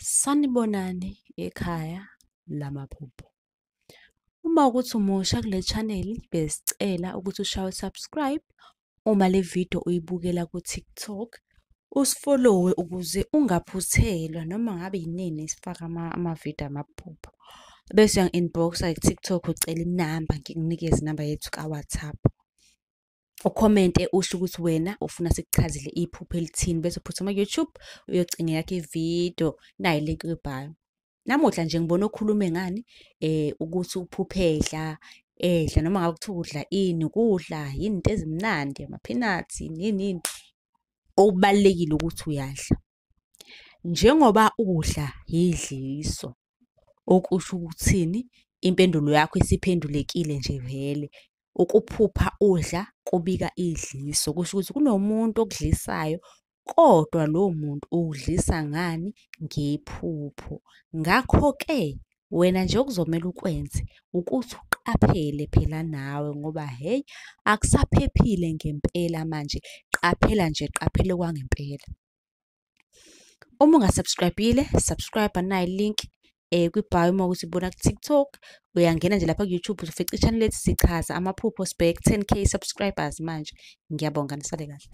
Sanibonani ekhaya lamaphupho. Uma ukuthi umusha kule chaneli, besicela ukuthi ushaye u-subscribe. Uma le video uyibukela ku-TikTok, usifolowe ukuze ungaphuthelwa noma ngabe inini sifaka amavidiyo amaphupho. Bese uyangi-inbox-a ku-TikTok ucela inamba, ngikunikeze inamba yethu ka-WhatsApp. Ukhomente usho ukuthi wena ufuna sikuchazele iphupho elithini, bese uphuthuma ku-YouTube uyocinga eyakho ividiyo, nayi ilinki kwi-bio. Namuhla nje ngibona okhulume ngani ukuthi uphuphe edla, edla noma ngabe kuthiwa udla ini, ukudla, yini into ezimnandi, ama-peanuts, yini yini. Okubalulekile ukuthi uyadla. Njengoba udla yidliso, okusho ukuthini? Impendulo yakho isiphendulekile nje vele. Ukuphupha udla kubika idliso, kusho ukuthi kunomuntu okudlisayo, kodwa lowo muntu ukudlisa ngani? Ngephupho. Ngakho-ke wena nje okuzomele ukwenze ukuthi uqaphele phela nawe ngoba hheyi, akusaphephile ngempela manje. Qaphela nje, qaphela okwangempela. Uma unga-subscribe-ile, subscribe nayi ilinki kwi-bio uma kuwukuthi ubona ku-TikTok. Uyangena nje lapha ku-YouTube uzofica i-channel ethi sichaza amaphupho, sibheke ku-10K subscribers manje. Ngiyabonga, nisale kahle.